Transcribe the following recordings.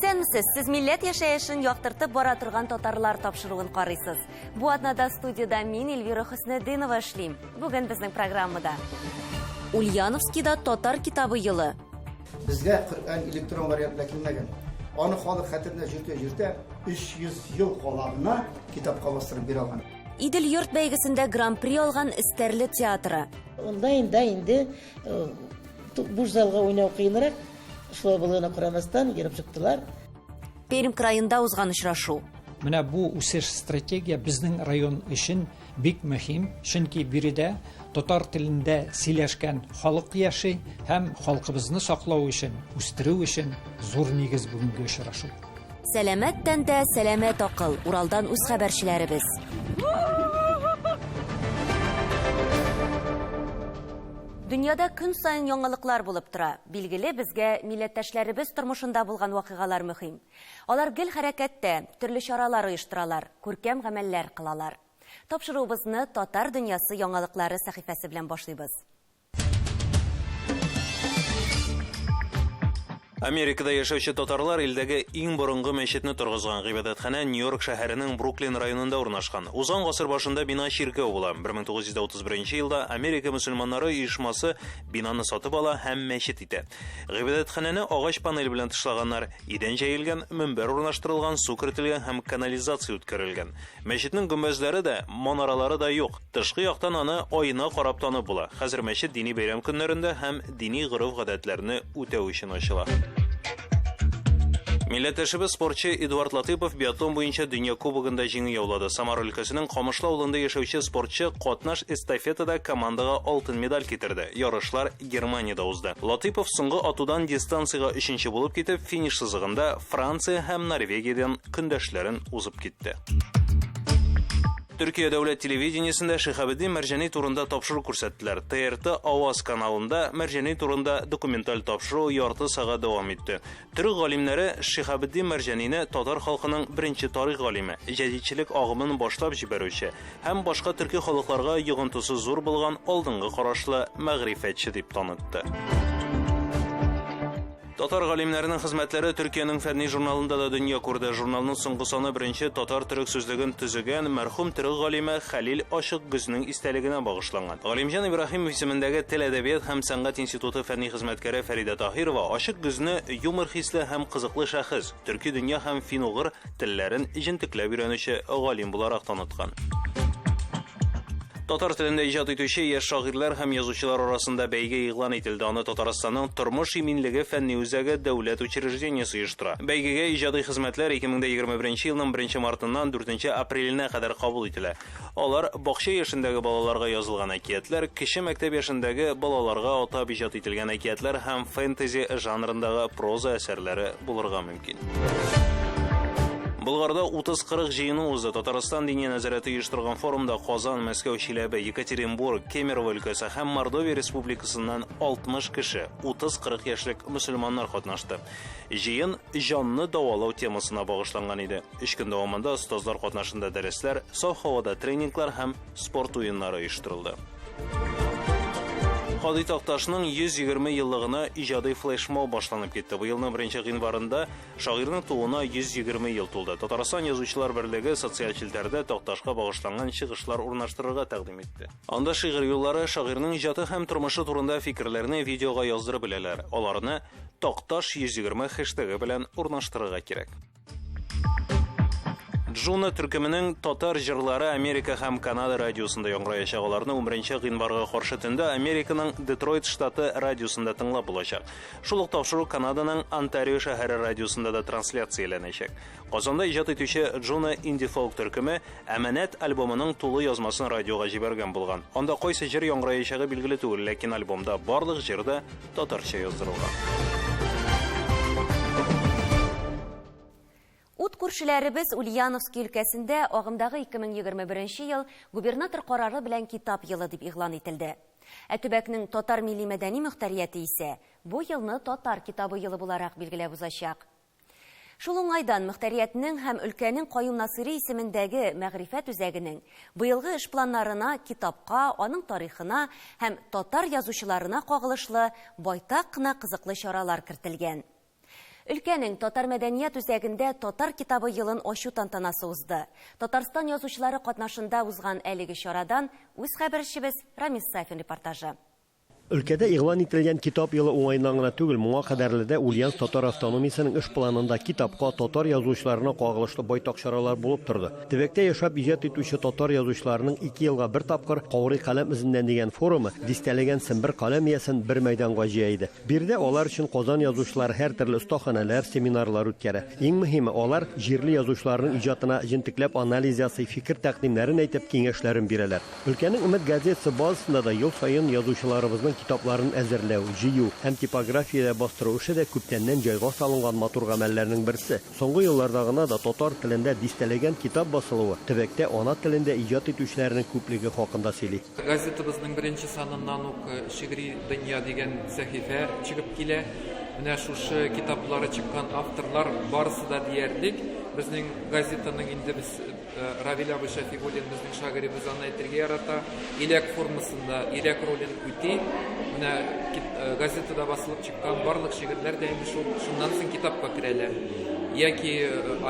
Исәнмесез, сез милләт яшәешен яктыртып бара торган татарлар тапшыруын карыйсыз. Бу атнада студиядә мин Эльвира Хөснетдинова эшлим. Бүген безнең программада. Ульяновскида татар китабы елы. Безгә Коръән электрон вариантта килмәгән. Аны халык хәтеренә җөртә-җөртә 300 ел кала гына китапка бастырып бирә алган. Идел-йорт бәйгесендә гран-при алган Эстәрле театры. Онлайнда инде э, буш залга уйнау кыенрак. Шулай булуына карамастан, ерып чыктылар. Пермь краенда узган очрашу. Менә бу үсеш стратегия безнең район өчен бик мөһим, чөнки биредә татар телендә сөйләшкән халык яши һәм халкыбызны саклау өчен, үстерү өчен зур нигез бүгенге очрашу. Сәламәт тәндә сәламәт акыл. Уралдан үз хәбәрчеләребез. Дөньяда көн саен яңалыклар булып тора. Билгеле, безгә милләттәшләребез тормышында булган вакыйгалар мөһим. Алар гел хәрәкәттә, төрле чаралар оештыралар, күркәм гамәлләр кылалар. Тапшыруыбызны Татар дөньясы яңалыклары сәхифәсе белән башлыйбыз. Америкада яшәүче татарлар илдәге иң борынгы мәчетне торгызган. Гыйбадәтханә Нью-Йорк шәһәренең Бруклин районында урнашкан. Узган гасыр башында бина чиркәү була. 1931 елда Америка мөселманнары оешмасы бинаны сатып ала һәм мәчет итә. Гыйбадәтханәне агач панель белән тышлаганнар. Идән җәелгән, мөнбәр урнаштырылган, су кертелгән һәм канализация үткәрелгән. Мәчетнең гөмбәзләре дә, манаралары да юк. Тышкы яктан аны аена карап танып була. Хәзер мәчет дини бәйрәм көннәрендә һәм дини гореф-гадәтләрне үтәү өчен ачыла. Милләттәшебез спортчы Эдуард Латыпов биатлон буенча дөнья кубогында җиңү яулады. Самара өлкәсенең Камышлы авылында яшәүче спортчы катнаш эстафетада командага алтын медаль китерде. Ярышлар Германиядә узды. Латыпов соңгы атудан дистанциягә өченче булып китеп, финиш сызыгында Франция һәм Норвегиядән көндәшләрен узып китте. Төркия дәүләт телевидениесендә Шиһабетдин Мәрҗани турында тапшыру күрсәттеләр. ТРТ Аваз каналында Мәрҗани турында документаль тапшыру ярты сәгать дәвам итте. Төрек галимнәре Шиһабетдин Мәрҗанине татар халкының беренче тарих галиме, җәдитчелек агымын башлап җибәрүче һәм башка төрки халыкларга йогынтысы зур булган алдынгы карашлы мәгърифәтче дип танытты. Татар галимнәренең хезмәтләре Төркиянең фәнни журналында да дөнья күрде. Журналның соңгы саны беренче татар-төрек сүзлеген төзегән мәрхүм төрек галиме Хәлил Ачыкгөзнең истәлегенә багышланган. Галимҗан Ибраһимов исемендәге Тел, әдәбият һәм сәнгать институты фәнни хезмәткәре Фәридә Таһирова Ачыкгөзне юмор хисле һәм кызыклы шәхес, төрки дөнья һәм фин-угыр телләрен җентекләп өйрәнүче галим буларак таныткан. Татар телендә иҗат итүче яшь шагыйрьләр һәм язучылар арасында бәйге игълан ителде. Аны Татарстанның Тормыш иминлеге фәнни үзәге дәүләт учреждениесе оештыра. Бәйгегә иҗади хезмәтләр 2021 елның 1 мартыннан 4 апреленә кадәр кабул ителә. Алар бакча яшендәге балаларга язылган әкиятләр, кече мәктәп яшендәге балаларга атап иҗат ителгән әкиятләр һәм фэнтези жанрындагы проза әсәрләре булырга мөмкин. Болгарда 30-40 җыены узды. Татарстан Диния нәзарәте оештырган форумда Казан, Мәскәү, Чиләбе, Екатеринбург, Кемерово өлкәсе һәм Мордовия республикасыннан 60 кеше, 30-40 яшьлек мөселманнар катнашты. Җыен җанны дәвалау темасына багышланган иде. Өч көн дәвамында остазлар катнашында дәресләр, саф һавада тренинглар һәм спорт уеннары оештырылды. Һади Такташның 120 еллыгына иҗади флешмоб башланып китте. Быелның 1 гыйнварында шагыйрьнең тууына 120 ел тулды. Татарстан Язучылар берлеге социаль челтәрдә Такташка багышланган чыгышлар урнаштырырга тәкъдим итте. Анда шигырь юллары, шагыйрьнең иҗаты һәм тормышы турында фикерләрне видеога яздырып беләләр. Аларны Такташ 120 хэштегы белән урнаштырырга кирәк. Джуна төркеменең татар җырлары Америка һәм Канада радиосында яңгыраячак. Аларны 11 гыйнварга каршы төндә Американың Детройт штаты радиосында тыңлап булачак. Шул ук тапшыру Канаданың Онтарио шәһәре радиосында да трансляцияләнәчәк. Казанда иҗат итүче Джуна инди-фолк төркеме Әманәт альбомының тулы язмасын радиога җибәргән булган. Анда кайсы җыр яңгыраячагы билгеле түгел, ләкин альбомда барлык җыр да татарча яздырылган. Ут күршеләребез Ульяновский өлкәсендә агымдагы 2021 ел губернатор карары белән китап елы дип игълан ителде. Ә төбәкнең татар милли-мәдәни мөхтәрияте исә бу елны татар китабы елы буларак билгеләп узачак. Шул уңайдан мөхтәриятнең һәм өлкәнең Каюм Насыйри исемендәге мәгърифәт үзәгенең быелгы эш планнарына китапка, аның тарихына һәм татар язучыларына кагылышлы байтак кына кызыклы чаралар кертелгән. Өлкәнең Татар мәдәният үзәгендә Татар китабы елын ачу тантанасы узды. Татарстан язучылары катнашында узган әлеге чарадан үз хәбәрчебез Рамис Сафин репортажы. Өлкәдә игълан ителгән китап елы уңаеннан гына түгел, моңа кадәрле дә Ульяновск татар автономиясенең эш планында китапка, татар язучыларына кагылышлы байтак чаралар булып торды. Төбәктә яшәп иҗат итүче татар язучыларының 2 елга бер тапкыр Каурый каләм эзеннән дигән форумы дистәләгән Сембер каләм иясен бер мәйданга җыя иде. Биредә алар өчен Казан язучылары һәртөрле остаханәләр, семинарлар үткәрә. Иң мөһиме, алар җирле язучыларның иҗатына җентекләп анализ ясый, фикер-тәкъдимнәрен әйтеп, киңәшләрен бирәләр. Өлкәнең Өмет газетасы базасында да ел саен язучыларыбызның китапларын әзерләү, җыю һәм типографиядә бастыру эше дә күптәннән җайга салынган матур гамәлләрнең берсе. Соңгы елларда гына да татар телендә дистәләгән китап басылуы төбәктә ана телендә иҗат итүчеләрнең күплеге хакында сөйли. Газетабызның беренче саныннан ук Шигъри дөнья дигән сәхифә чыгып килә. Менә шушы китаплары чыккан авторлар барысы да диярлек безнең газетаның инде без Равил абый Шәфигуллин безнең шагыйребез аны әйтергә ярата. Иләк формасында иләк ролен үти. Менә газетада басылып чыккан барлык шигырьләр дә инде шул шуннан соң китапка керәләр. Яки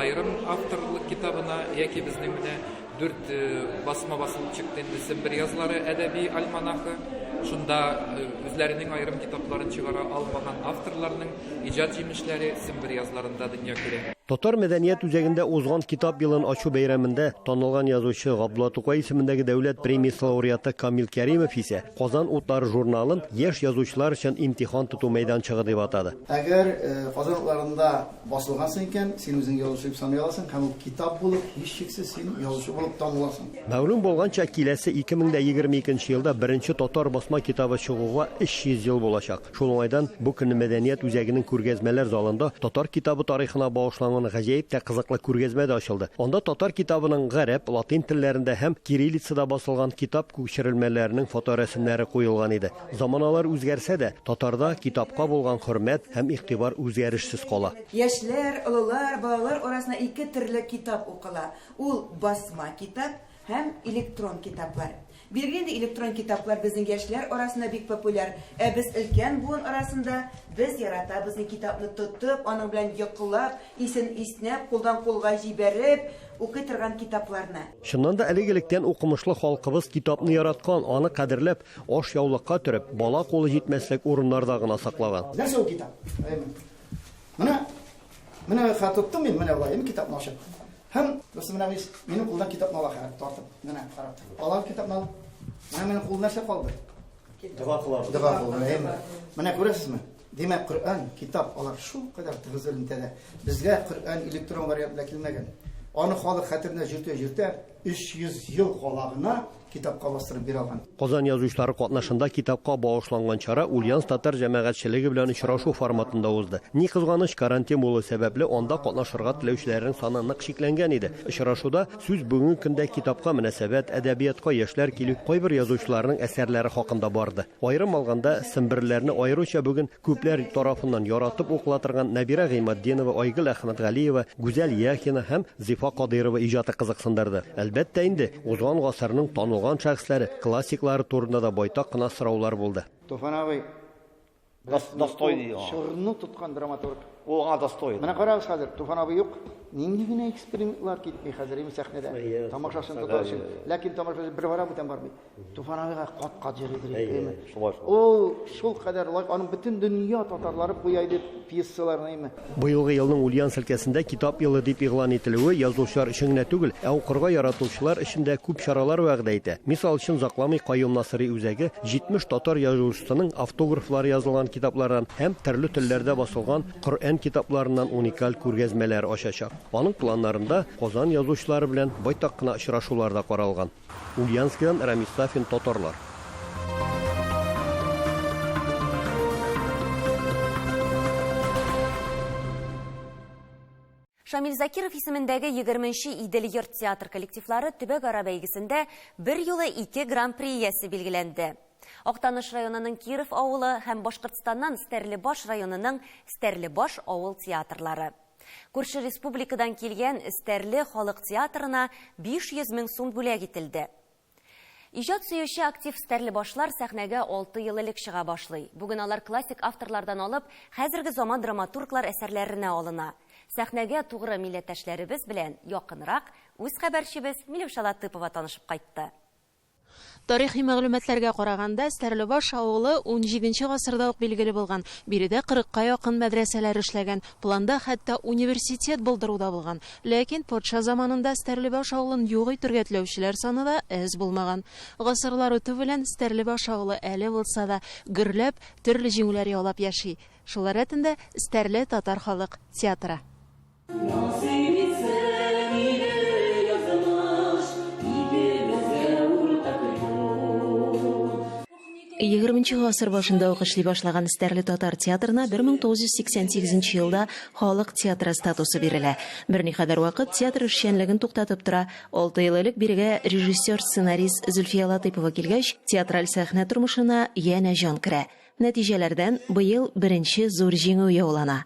аерым авторлык китабына, яки безнең менә 4 басма басылып чыкты инде Сембер язлары әдәби альманахы. Шунда үзләренең аерым китапларын чыгара алмаган авторларның иҗат җимешләре Сембер язларында дөнья күрә. Татар мәдәният үзәгендә узган китап елын ачу бәйрәмендә танылган язучы Габдулла Тукай исемендәге дәүләт премиясе лауреаты Камил Кәримов исә Казан утлары журналын яшь язучылар өчен имтихан тоту мәйданчыгы дип атады. Әгәр Казан утларында басылгансың икән, син үзең язучы дип саный аласың һәм ул китап булып, һичшиксез син язучы булып таныласың. Мәгълүм булганча, киләсе 2022 елда беренче татар басма китабы чыгуга 300 ел булачак. Шул уңайдан бу көнне мәдәният үзәгенең күргәзмәләр залында татар китабы тарихына багышланган гаҗәеп тә кызыклы күргәзмә дә ачылды. Анда татар китабының гарәп, латин телләрендә һәм кириллицада басылган китап күчерелмәләренең фоторәсемнәре куелган иде. Заманалар үзгәрсә дә, татарда китапка булган хөрмәт һәм игътибар үзгәрешсез кала. Яшьләр, олылар, балалар арасында ике төрле китап укыла. Ул басма китап һәм электрон китаплар. Билгеле инде, электрон китаплар безнең яшьләр арасында бик популяр, ә без өлкән буын арасында без яратабыз китапны тотып, аның белән йоклап, исен иснәп, кулдан кулга җибәреп укый торган китапларны. Чыннан да элек-электән укымышлы халкыбыз китапны яраткан, аны кадерләп, аш яулыкка төреп, бала кулы җитмәслек урыннарда гына саклаган. Нәрсә ул китап? Менә, менә хат тоттым мин, менә болай, китапны ачып. Һәм дустым, менә минем кулдан китапны ала хәзер, тартып, менә карап. Ала китапны алып. Менә минем кул нәрсә калды? Дога кылабыз. Дога кылабыз, әйеме? Менә күрәсезме? Димәк, Коръән, китап, алар шул кадәр тыгыз элемтәдә. Безгә Коръән электрон вариантында килмәгән. Аны халык хәтеренә җөртә-җөртә 300 ел кала гына китапка бастырып бирә алган. Казан язучылары катнашында китапка багышланган чара Ульяновск татар җәмәгатьчелеге белән очрашу форматында узды. Ни кызганыч, карантин булу сәбәпле анда катнашырга теләүчеләрнең саны нык чикләнгән иде. Очрашуда сүз бүгенге көндә китапка мөнәсәбәт, әдәбиятка яшьләр килү, кайбер язучыларның әсәрләре хакында барды. Аерым алганда, Семберләрне аеруча бүген күпләр тарафыннан яратып укыла торган Нәбирә Гыйматдинова, Айгөл Әхмәтгалиева, Гүзәл Яхина һәм Зифа Кадыйрова иҗаты кызыксындырды. Әлбәттә инде, узган гасырның танылган шәхесләре, классиклары турында да байтак кына сораулар булды. Туфан абый, Достой чорны тоткан драматург. Ул аңа достой. Менә карагыз хәзер, Туфан абый юк. Нинди генә экспериментлар китми хәзер инде сәхнәдә. Тамашачыны тотар өчен. Ләкин тамашачы бер бара, бүтән бармый. Туфан абыйга кат-кат җырлыйдыр инде. Ул шул кадәр лайк, аның бөтен дөнья татарлары куя иде пьесаларны, әйме. Быелгы елның Ульяновск өлкәсендә китап елы дип игълан ителүе язучылар өчен генә түгел, ә укырга яратучылар өчен дә күп чаралар вәгъдә итә. Мисал өчен, озакламый Каюм Насыйри үзәге 70 татар язучысының автографлары язылган китаплардан һәм төрле телләрдә басылган Коръән китапларыннан уникаль күргәзмәләр ачачак. Аның планнарында Казан язучылары белән байтак кына очрашулар да каралган. Ульяновскидан Рамис Сафин, Татарлар. Шамил Закиров исемендәге 20-нче Идел йорт театр коллективлары төбәкара бәйгесендә бер юлы 2 гран-при иясе билгеләнде. Актаныш районының Киров авылы һәм Башкортстаннан Стәрлебаш районының Стәрлебаш авыл театрлары. Күрше республикадан килгән Стәрле халык театрына 500 мең сум бүләк ителде. Иҗат сөюче актив стәрлебашлар сәхнәгә 6 ел элек чыга башлый. Бүген алар классик авторлардан алып, хәзерге заман драматурглар әсәрләренә алына. Сәхнәгә тугры милләттәшләребез белән якынрак үз хәбәрчебез Миләүшә Латыпова танышып кайтты. Тарихи мәгълүматларга караганда, Стәрлебаш авылы унҗиденче гасырда ук билгеле булган. Биредә кырыкка якын мәдрәсәләр эшләгән. Планда хәтта университет булдыру да булган. Ләкин патша заманында Стәрлебаш авылын юк итергә теләүчеләр саны да әз булмаган. Гасырлар үтү белән Стәрлебаш авылы әле булса да гөрләп, төрле җиңүләр яулап яши. Шулар рәтендә Стәрле татар халык театры. Насыйп итсен иде язмыш, икебезгә уртак юл. Егерменче гасыр башында ук эшли башлаган Стәрле татар театрына 1988 нче елда халык театры статусы бирелә. Берникадәр вакыт театр эшчәнлеген туктатып тора. Алты ел элек бирегә режиссер-сценарист Зөлфия Латыйпова килгәч, театраль сәхнә тормышына янә җан керә. Нәтиҗәләрдән быел беренче зур җиңү яулана.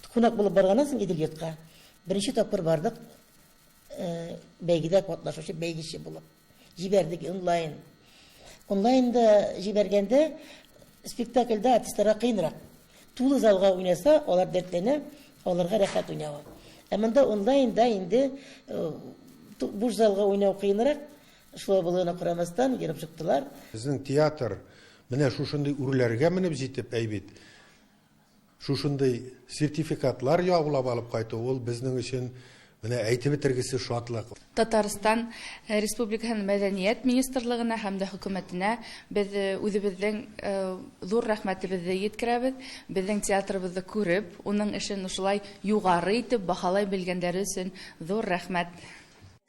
Кунак булып барганнан соң Идел-йортка беренче тапкыр бардык, бәйгедә катнашучы бәйгече булып. Җибәрдек онлайн. Онлайнда җибәргәндә спектакльдә артистларга кыенрак. Тулы залга уйнаса, алар дәртләнә, аларга рәхәт уйнавы. Ә монда онлайнда инде буш залга уйнау кыенрак, шулай булуына карамастан, ерып чыктылар. Безнең театр менә шушындый үрләргә менеп җитеп, әй бит, шушындый сертификатлар яулап алып кайту, ул безнең өчен менә әйтеп бетергесез шатлык. Татарстан Республикаһының Мәдәният министрлыгына һәм дә хөкүмәтенә без үзебезнең зур рәхмәтебезне җиткерәбез. Безнең театрыбызны күреп, уның эшен шулай югары итеп баһалай белгәннәре өчен зур рәхмәт.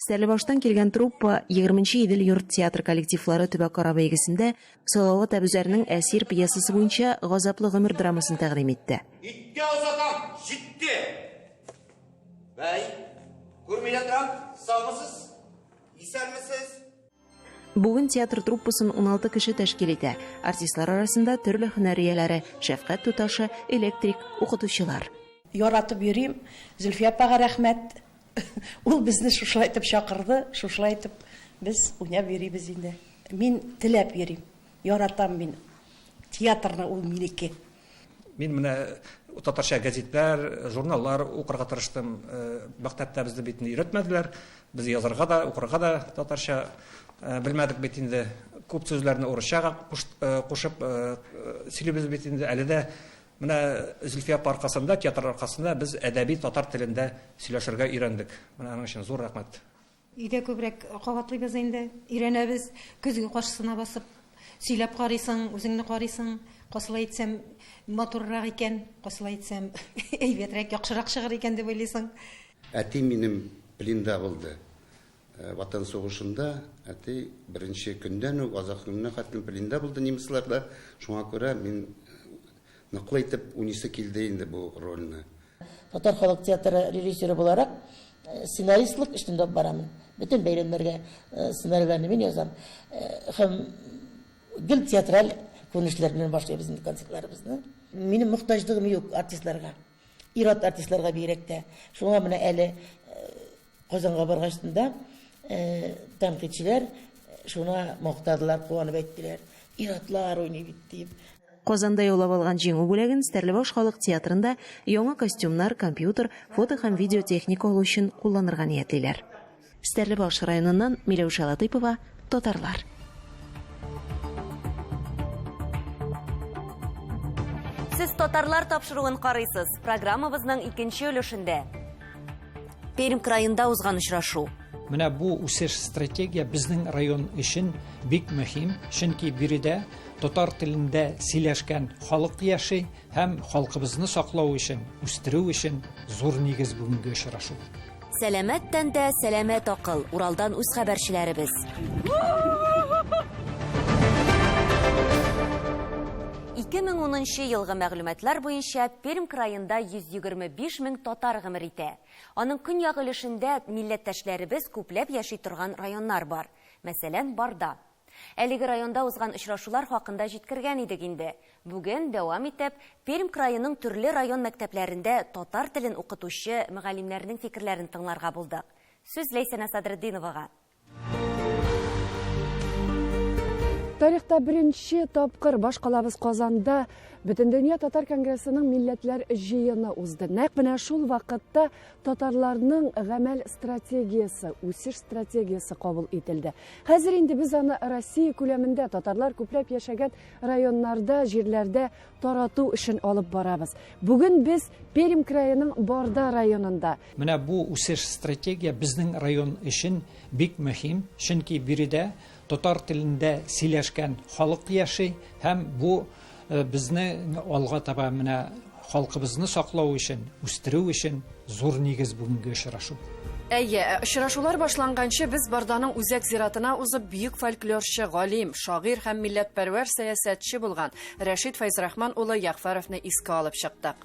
Стәрлебаштан килгән труппа егерменче Идел йорт театр коллективлары төбәкара бәйгесендә Салават Әбүзәрнең Әсир пьесасы буенча Газаплы гомер драмасын тәкъдим итте. Иткә озатам, җитте! Бәй, күрми дә торам, саумысыз, исәнмесез? Бүген театр труппасын 16 кеше тәшкил итә. Артистлар арасында төрле һөнәр ияләре, шәфкать туташы, электрик, укытучылар. Яратып йөрим. Зөлфия апага рәхмәт. Ул безне шушылай итеп чакырды, шушылай итеп без уйнап йөрибез инде. Мин теләп йөрим. Яратам мин театрны, ул минеке. Мин менә татарча гәзитләр, журналлар укырга тырыштым. Мәктәптә безне бит инде өйрәтмәделәр. Без язарга да, укырга да татарча белмәдек бит инде. Күп сүзләрне урысчага кушып сөйлибез бит инде. Әле дә менә Зөлфия апа аркасында, театр аркасында без әдәби татар телендә сөйләшергә өйрәндек. Менә аның өчен зур рәхмәт. Өйдә күбрәк кабатлыйбыз инде, өйрәнәбез. Көзге каршысына басып сөйләп карыйсың, үзеңне карыйсың. Кайсылай әйтсәм, матуррак икән, кайсылай әйтсәм, әйбәтрәк, яхшырак чыгыр икән дип уйлыйсың. Әти минем пленда булды. Ватан сугышында әти беренче көндән үк азак көненә хәтлем пленда булды немецларда. Шуңа күрә мин ныклы итеп уйныйсы килде инде бу рольне. Татар халык театры режиссеры буларак, сценаристлык эшен дә барамын. Бөтен бәйрәмнәргә сценарийларны мин язам. Һәм гел театраль күренешләр белән башлыйбыз инде концертларыбызны. Минем мохтаҗлыгым юк артистларга. Ир-ат артистларга бигрәк тә. Шуңа менә әле Казанга баргач да тәнкыйтьчеләр шуна мактадылар, куанып әйттеләр. Ир-атлар уйный бит дип. Казанда яулап алган җиңү бүләген Стәрлебаш халык театрында яңа костюмнар, компьютер, фото һәм видеотехника алу өчен кулланырга ниятлиләр. Стәрлебаш районыннан Миләүшә Латыйпова, Татарлар. Сез Татарлар тапшыруын карыйсыз. Программабызның икенче өлешендә. Пермь краенда узган очрашу. Менә бу үсеш стратегия безнең район өчен бик мөһим, чөнки биредә татар телендә сөйләшкән халык яши һәм халкыбызны саклау өчен, үстерү өчен зур нигез бүгенге очрашу. Сәламәт тәндә сәламәт акыл. Уралдан үз хәбәрчеләребез. 2010 елгы мәгълүматлар буенча Пермь краенда 125 мең татар гомер итә. Аның көньяк өлешендә милләттәшләребез күпләп яши торган районнар бар. Мәсәлән, Барда. Әлеге районда узган очрашулар хакында җиткергән идек инде. Бүген, дәвам итеп, Пермь краеның төрле район мәктәпләрендә татар телен укытучы мөгаллимнәрнең фикерләрен тыңларга булдык. Сүз Ләйсәнә Садретдиновага. Тарихта беренче тапкыр башкалабыз Казанда Бөтендөнья татар конгрессының милләтләр җыены узды. Нәкъ менә шул вакытта татарларның гамәл стратегиясе, үсеш стратегиясе кабул ителде. Хәзер инде без аны Россия күләмендә татарлар күпләп яшәгән районнарда, җирләрдә тарату эшен алып барабыз. Бүген без Пермь краеның Барда районында. Менә бу үсеш стратегия безнең район өчен бик мөһим, чөнки биредә татар телендә сөйләшкән халык яши һәм бу безне алга таба менә халкыбызны саклау өчен, үстерү өчен зур нигез бүгенге очрашу. Әйе, ә очрашулар башланганчы без Барданың үзәк зиратына узып, бөек фольклорчы, галим, шагыйрь һәм милләтпәрвәр сәясәтче булган Рәшит Фәйзрахман улы Ягъфәровны искә алып чыктык.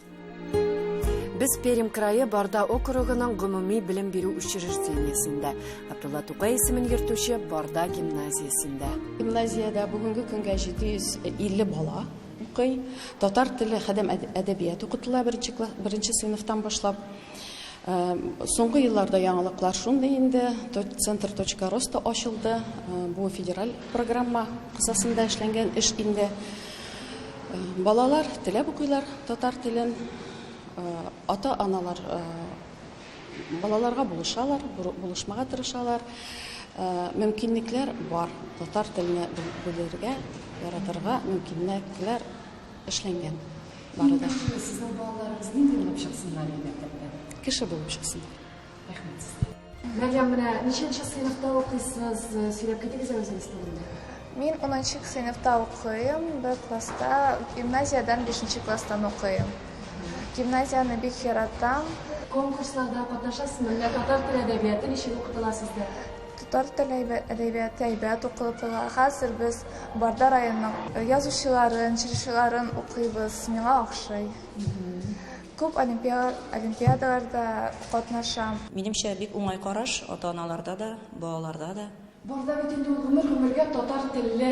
Без Пермь крае Барда округының гомуми белем бирү учреждениесендә, Габдулла Тукай исемен йөртүче Барда гимназиясендә. Гимназиядә бүгенге көнгә 750 бала укый. Татар теле һәм әдәбият укытыла беренче класс, беренче сыйныфтан башлап. Соңгы елларда яңалыклар шундый инде, Центр точка роста ачылды. Бу федераль программа кысасында эшләнгән эш инде. Балалар теләп укыйлар татар телен. Ата-аналар балаларга булышалар, булышмага тырышалар. Мөмкинлекләр бар. Татар телене белергә, яратырга мөмкинлекләр эшләнгән бары да. Сезнең балаларыгыз нинди булып чыксыннар иде мәктәптән? Кеше булып чыксыннар. Рәхмәт сезгә. Мәрьям, менә ничәнче сыйныфта укыйсыз? Сөйләп китегез әле үзегез турында. Мин унынчы сыйныфта укыйм, бер класста, гимназиядән бишенче класстан укыйм. Гимназияне бик яратам. Конкурсларда катнашасызмы? Менә татар теле әдәбияты ничек укытыла сездә? Татар теле әдәбияты әйбәт укытыла. Хәзер без Барда районының язучыларын, җырчыларын укыйбыз. Миңа охшый. Күп олимпиадаларда катнашам. Минемчә, бик уңай караш ата-аналарда да, балаларда да. Барда бит инде ул гомер-гомергә татар телле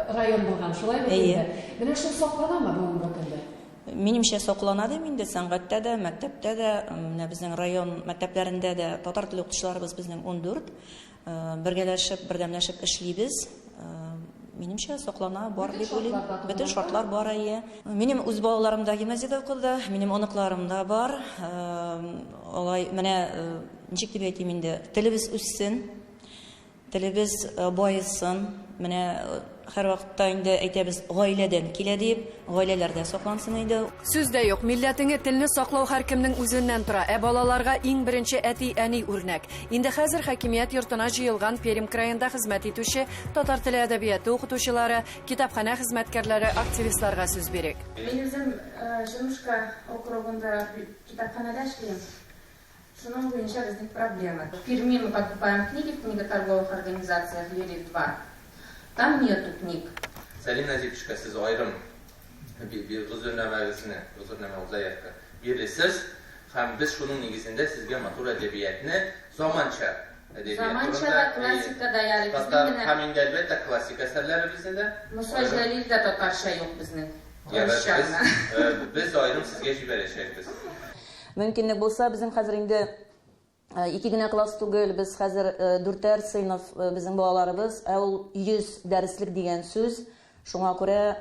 район булган, шулай бит инде? Менә шул сакланамы бүгенге көндә? Минемчә, саклана дим инде, сәнгатьтә дә, мәктәптә дә, менә безнең район мәктәпләрендә дә татар теле укытучыларыбыз безнең 14. Бергәләшеп, бердәмләшеп эшлибез. Минемчә, саклана, бар дип уйлыйм. Бөтен шартлар бар, әйе. Минем үз балаларым да гимназиядә укыды, минем оныкларым да бар. Алай, менә ничек дип әйтим инде, телебез үссен, телебез баесын. Менә һәрвакытта инде әйтәбез, гаиләдән килә дип, гаиләләрдә саклансын иде. Сүз дә юк, милләтеңе, телне саклау һәркемнең үзеннән тора, ә балаларга иң беренче әти-әни үрнәк. Инде хәзер хакимият йортына җыелган Пермь краенда хезмәт итүче татар теле әдәбияты укытучылары, китапханә хезмәткәрләре, активистларга сүз бирик. Мин үзем Женушка округында китапханәдә эшлим. Шуның буенча безнең проблема. В Перми мы покупаем книги в книготорговых организациях Юрий 2. Там нету книг. Сәлим Нәзиповичка сез аерым гозернамәгезне, гозернамә ул заявка, бирерсез һәм без шуның нигезендә сезгә матур әдәбиятне, заманча әдәбият Заманча да, классика да ярый. Безнең Татар менә. һәм инде әлбәттә классик әсәрләребезне дә. Муса Җәлил дә татарча юк безнең. Ярар, Русча без, гына. без аерым сезгә җибәрәчәкбез. Мөмкинлек булса, безнең хәзер инде ике генә класс түгел, без хәзер дүртәр сыйныф безнең балаларыбыз, ә ул 100 дәреслек дигән сүз. Шуңа күрә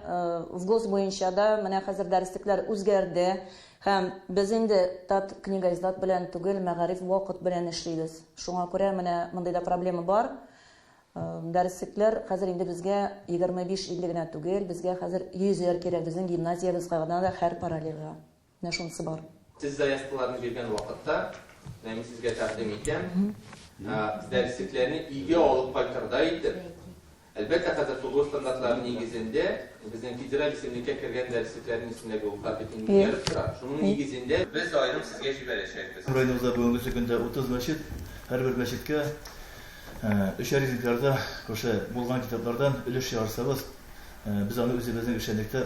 ВГОС буенча да менә хәзер дәреслекләр үзгәрде. Һәм без инде Таткнигоиздат белән түгел, Мәгариф Вакыт белән эшлибез. Шуңа күрә менә мондый да проблема бар. Дәреслекләр хәзер инде безгә 25-50 генә түгел, безгә хәзер йөзәр кирәк безнең гимназиябезгә гына да һәр параллельгә. Менә шунысы бар. Сез заявкаларны биргән вакытта, менә мин сезгә тәкъдим итәм, дәреслекләрне өйгә алып кайтырдай итеп, әлбәттә, хәзер тулы стандартлар нигезендә, безнең федераль исемлеккә кергән дәреслекләрнең исемлеге ул бит инде үзгәреп тора, шуның нигезендә без аерым сезгә җибәрәчәкбез. Районыбызда бүгенгесе көндә 30 мәчет, һәрбер мәчеткә өчәр экземплярда шушы булган китаплардан өлеш чыгарсабыз, Без аны үзебезнең эшчәнлектә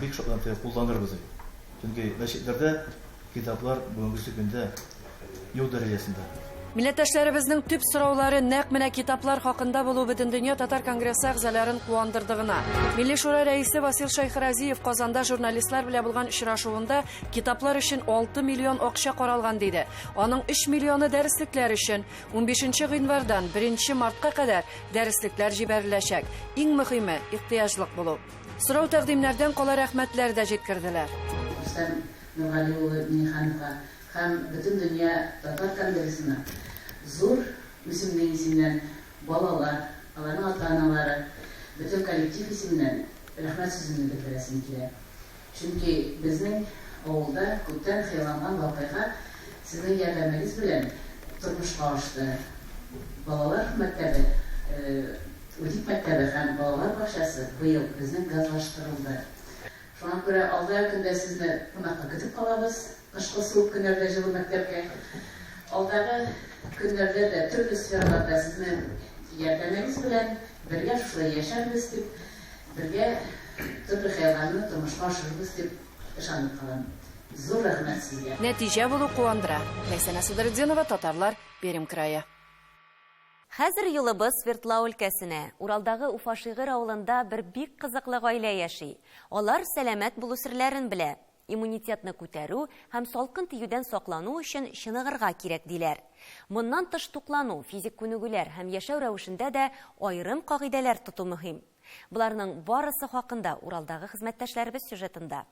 бик шатланып кулланырбыз. Чөнки мәчетләрдә китаплар бүгенгесе көндә юк дәрәҗәсендә. Милләттәшләребезнең төп сораулары нәкъ менә китаплар хакында булу Бөтендөнья татар конгрессы әгъзаларын куандырды гына. Милли Шура рәисе Васил Шәйхразиев Казанда журналистлар белән булган очрашуында китаплар өчен 6 миллион акча каралган диде. Аның 3 миллионы дәреслекләр өчен. 15 гыйнвардан 1 мартка кадәр дәреслекләр җибәреләчәк. Иң мөһиме, ихтыяҗлык булу. Сорау-тәкъдимнәрдән кала рәхмәтләр дә җиткерделәр. Рөстәм Нургали улы Миңнехановка һәм Бөтендөнья татар конгрессына зур үземнең исемнән, балалар, аларның ата-аналары, бөтен коллектив исеменнән рәхмәт сүземне белдерәсем килә. Чөнки безнең авылда күптән хыялланган вакыйга сезнең ярдәмегез белән тормышка ашты. Балалар мәктәбе, Үдик мәктәбе һәм балалар бакчасы быел безнең газлаштырылды. Шуңа күрә алдагы көндә сезне кунакка көтеп калабыз, кышкы суык көннәрдә җылы мәктәпкә. Алдагы көннәрдә дә төрле сфераларда сезнең ярдәмегез белән бергә шушылай яшәрбез дип, бергә төрле хыялларны тормышка ашырырбыз дип ышанып калам. Зур рәхмәт сезгә! Нәтиҗә булу куандыра. Ләйсәнә Садретдинова, Татарлар, Пермь крае. Хәзер юлыбыз Свердлау өлкәсенә. Уралдагы Уфа Шигырь авылында бер бик кызыклы гаилә яши. Алар сәламәт булу серләрен белә. Иммунитетны күтәрү һәм салкын тиюдән саклану өчен чыныгырга кирәк, диләр. Моннан тыш туклану, физик күнегүләр һәм яшәү рәвешендә дә аерым кагыйдәләр тоту мөһим. Боларның барысы хакында Уралдагы хезмәттәшләребез сюжетында.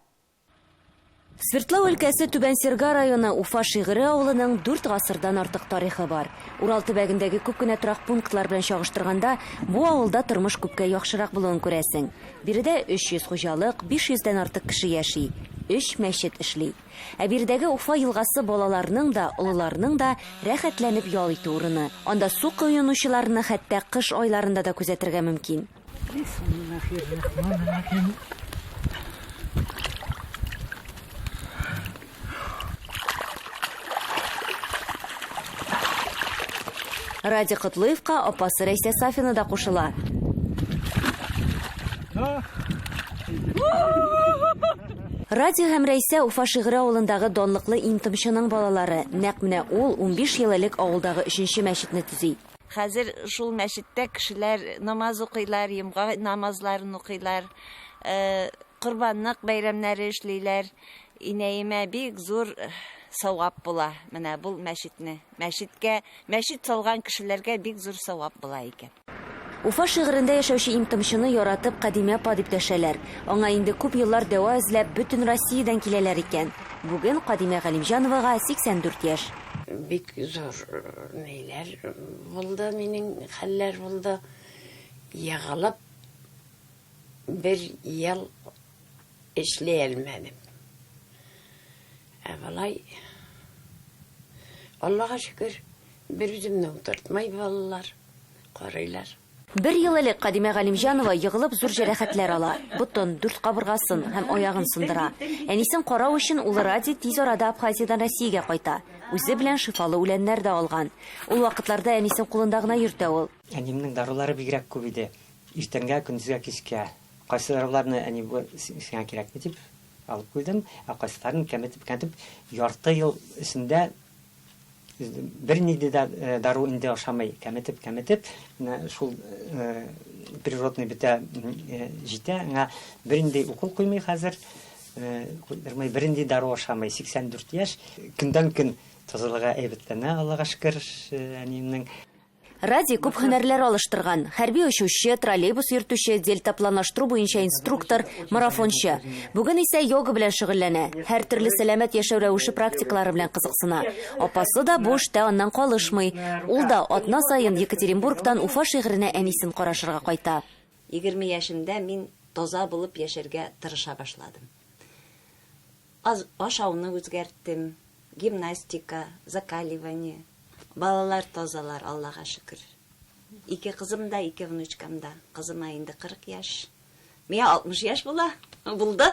Свердлау өлкәсе Түбән Серга районы Уфа Шигыре авылының дүрт гасырдан артык тарихы бар. Урал төбәгендәге күп кенә торак пунктлар белән чагыштырганда, бу авылда тормыш күпкә яхшырак булуын күрәсең. Биредә 300 хуҗалык, 500 дән артык кеше яши, өч мәчет эшли. Ә биредәге Уфа елгасы балаларның да, олыларның да рәхәтләнеп ял итү урыны. Анда су коенучыларны хәтта кыш айларында да күзәтергә мөмкин. Бисмиллахиррахманиррахим. Радий Котлыевка апасы Рәйсә Сафина да кушыла. Радий һәм Рәйсә Уфа Шигыре авылындагы данлыклы им-томчының балалары. Нәкъ менә ул 15 ел элек авылдагы өченче мәчетне төзи. Хәзер шул мәчеттә кешеләр намаз укыйлар, йомга намазларын укыйлар, корбанлык бәйрәмнәре эшлиләр. Инәемә бик зур савап була менә бу мәчетне. Мәчеткә, мәчет салган кешеләргә бик зур савап була икән. Уфа шигырендә яшәүче им-томчыны яратып Кадимә апа дип дәшәләр. Аңа инде күп еллар дәва эзләп бөтен Россиядән киләләр икән. Бүген Кадимә Галимҗановага 84 яшь. Бик зур ниләр булды, минем хәлләр булды. Егылып бер ел эшли алмадым. Ә болай, Аллага шөкер, бер үземне утыртмай балалар, карыйлар. Бер ел элек Кадимә Галимҗанова егылып зур җәрәхәтләр ала. Ботын, дүрт кабыргасын һәм аягын сындыра. Әнисен карау өчен улы Ради тиз арада Абхазиядән Россиягә кайта. Үзе белән шифалы үләннәр дә алган. Ул вакытларда әнисен кулында гына йөртә ул. Әниемнең дарулары бигрәк күп иде. Иртәнгә, көндезгә, кичкә. Кайсы даруларны әни бу сиңа кирәкме дип алып куйдым, ә кайсыларын кәметеп-кәметеп ярты ел эчендә Бернинди дә э, дару инде ашамый, кәметеп, кәметеп, менә шул э, природный бетә э, җитә, аңа бернинди укол куймый хәзер, куйдырмый, бернинди дару ашамый, 84 яшь, көндән-көн тазалыгы әйбәтләнә, Аллага шөкер, әниемнең. Радий күп һөнәрләр алыштырган. Хәрби очучы, троллейбус йөртүче, дельтапланлаштыру буенча инструктор, марафончы. Бүген исә йога белән шөгыльләнә. Һәртөрле сәламәт яшәү рәвеше практикалары белән кызыксына. Апасы да бу эштә аннан калышмый. Ул да атна саен Екатеринбургтан Уфа шәһәренә әнисен карашырга кайта. 20 яшемдә мин таза булып яшәргә тырыша башладым. Аз ашауны үзгәрттем, гимнастика, закаливание. Балалар тазалар, Аллага шөкер. Ике кызым да, ике внучкам да. Кызыма инде 40 яшь. Миңа 60 яшь була, булды.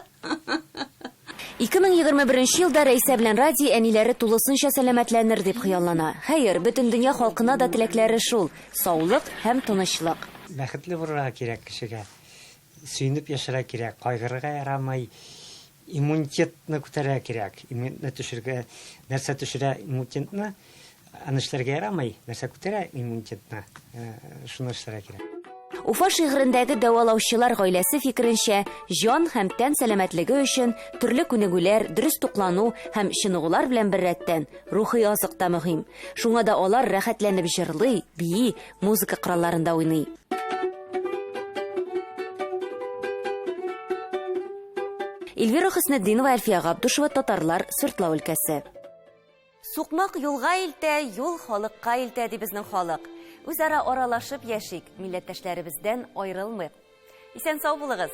2021 елда Рәйсә белән Радий әниләре тулысынча сәламәтләнер дип хыяллана. Хәер, бөтен дөнья халкына да теләкләре шул, саулык һәм тынычлык. Бәхетле булырга кирәк кешегә. Сөенеп яшәргә кирәк, кайгырырга ярамый. Иммунитетны күтәрергә кирәк. Иммунитетны төшергә, нәрсә төшерә иммунитетны? Аны эшләргә ярамый, нәрсә күтәрә иммунитетны, шуны эшләргә кирәк. Уфа шигырендәге дәвалаучылар гаиләсе фикеренчә, җан һәм тән сәламәтлеге өчен төрле күнегүләр, дөрес туклану һәм чыныгулар белән беррәттән, рухи азык та мөһим. Шуңа да алар рәхәтләнеп җырлый, бии, музыка коралларында уйный. Эльвира Хөснетдинова, Әлфия Габдушева, Татарлар, Свердлау өлкәсе. Сукмак юлга илтә, юл халыкка илтә, ди безнең халык. Үзара аралашып яшик, милләттәшләребездән аерылмыйк. Исән сау булыгыз!